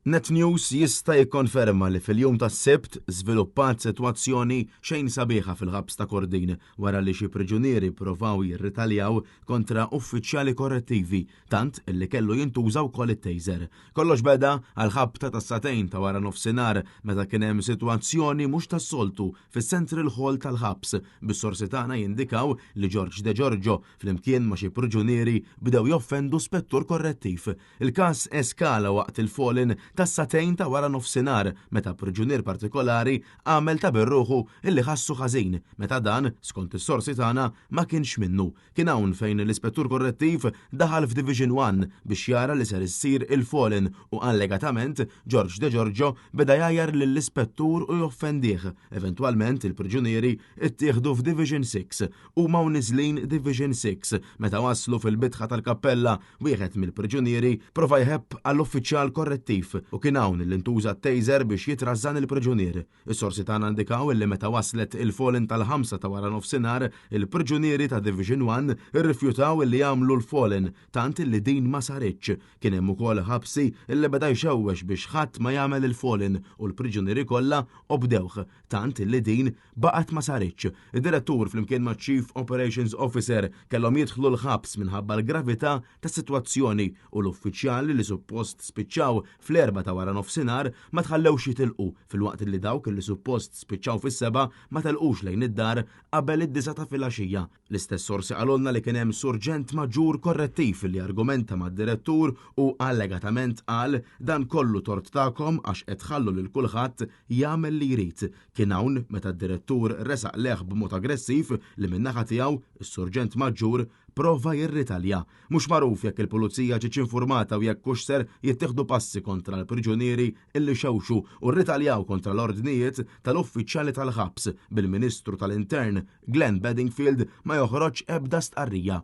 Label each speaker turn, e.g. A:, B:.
A: Net News jista' jikkonferma li fil-jum tas-Sibt żviluppat sitwazzjoni xejn sabiħa fil-ħabs ta' Kordin wara li xi priġunieri pprovaw jirritaljaw kontra uffiċjali korrettivi tant illi kellu jintuża wkoll it-taser. Kollox beda għal ħabta tas-sagħtejn ta' wara nofsinhar meta kien hemm sitwazzjoni mhux tas-soltu fis-Central Hall tal-ħabs bis-sorsi tagħna jindikaw li George De Giorgio flimkien ma' xi priġunieri bdew joffendu spettur korrettiv. Il-każ eskala waqt il-fall-in tas-sagħtejn ta' wara nofsinhar meta priġunier partikolari għamel ta' bir-ruħu illi ħassu ħażin meta dan, skont is-sorsi tagħna, ma kienx minnu. Kien hawn fejn l-Ispettur Korrettiv daħal f'Division One biex jara li ser issir il-fall-in u allegatament George De Giorgio beda jgħajjar lill-Ispettur u joffendih. Eventwalment il-priġunieri ttieħdu f'Division Six. Huma u niżlin Division Six meta waslu fil-bitħa tal-kappella Wieħed mill-priġunieri prova jħebb għall-uffiċjal korrettiv u kien hawn li ntuża t-taser biex jitrażżan il-priġunier. Is-sorsi tagħna indikaw li meta waslet il-fall-in tal-ħamsa ta' waranofsinhar, il-priġunieri ta' Division One irrifjutaw li jagħmlu l-fall-in tant li din ma saritx. Kien hemm ukoll ħabsi li beda jxewwex biex ħadd ma jagħmel il-fall-in u l-priġunieri kollha obdewh tant li din baqgħet ma saritx. Id-direttur flimkien maċ-Chief Operations Officer kellhom jidħlu l-ħabs minħabba l-gravità tas-sitwazzjoni u l-uffiċjali li suppost spiċċaw fl-erbgħa ta' waranofsinhar ma tħallewx jitilqu filwaqt li dawk li suppost spiċċaw fis-sebgħa ma telqux lejn id-dar qabel id-disgħa ta' filgħaxija. L-istess sorsi qalulna li kien hemm Surġent Maġġur Korrettiv li argumenta mad-direttur u allegatament qal dan kollu tort tagħkom għax qed tħallu lil kulħadd jagħmel li jrid. Kien hawn meta d-direttur resaq lejh b'mod aggressiv li min-naħa tiegħu, is-Surġent Maġġur prova jirritalja. Mhux magħruf jekk il-Pulizija ġietx infurmata u jekk hux ser jittieħdu passi kontra l-priġunieri illi xewxu u rritaljaw kontra l-ordnijiet tal-uffiċjali tal-ħabs, bil-Ministru tal-Intern Glenn Bedingfield ma joħroġ ebda stqarrija.